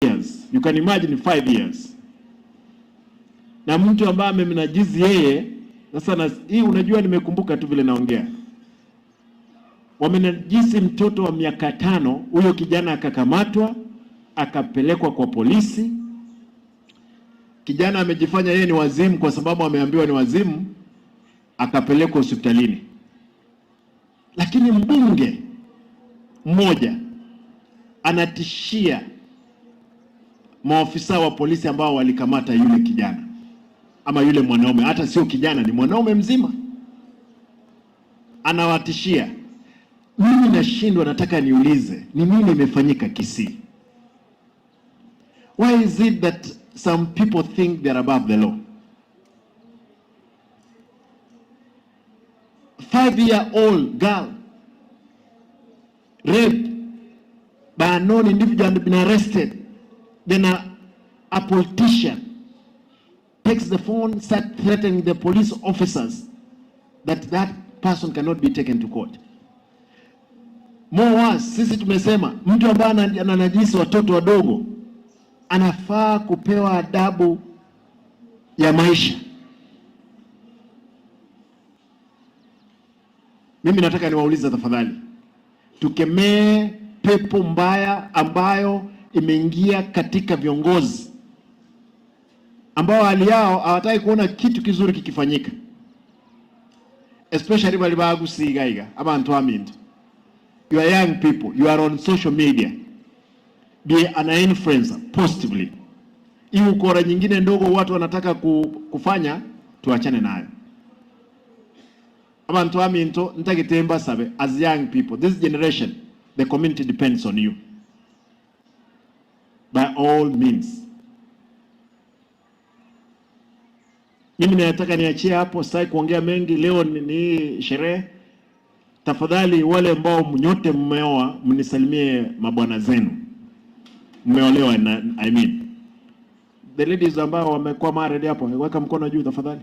Years. You can imagine, 5 years. Na mtu ambaye amemnajizi yeye sasa na, hii unajua nimekumbuka tu vile naongea. Wamenajisi mtoto wa miaka 5, huyo kijana akakamatwa akapelekwa kwa polisi. Kijana amejifanya yeye ni wazimu kwa sababu ameambiwa ni wazimu, akapelekwa hospitalini. Lakini mbunge mmoja anatishia maofisa wa polisi ambao walikamata yule kijana ama yule mwanaume, hata sio kijana, ni mwanaume mzima, anawatishia. Mimi nashindwa, nataka niulize, ni nini imefanyika Kisii? Why is it that some people think they're above the law? 5-year-old girl raped by a known individual and been arrested. Then a politician takes the phone, start threatening the police officers that that person cannot be taken to court. More worse, sisi tumesema mtu ambaye ananajisi watoto wadogo anafaa kupewa adabu ya maisha. Mimi nataka niwaulize tafadhali, tukemee pepo mbaya ambayo imeingia katika viongozi ambao hali yao hawataki kuona kitu kizuri kikifanyika, especially bali bagusiga iga abantu aminto. You are young people, you are on social media, be an influencer positively. Hii ukora nyingine ndogo watu wanataka kufanya, tuachane nayo. Abantu aminto, ntagitemba sabe, as young people, this generation, the community depends on you by all means. Mimi nataka niachie hapo, sitaki kuongea mengi leo. Ni sherehe. Tafadhali wale ambao nyote mmeoa, mnisalimie mabwana zenu, mmeolewa na, I mean the ladies ambao wamekuwa married hapo, weka mkono juu tafadhali.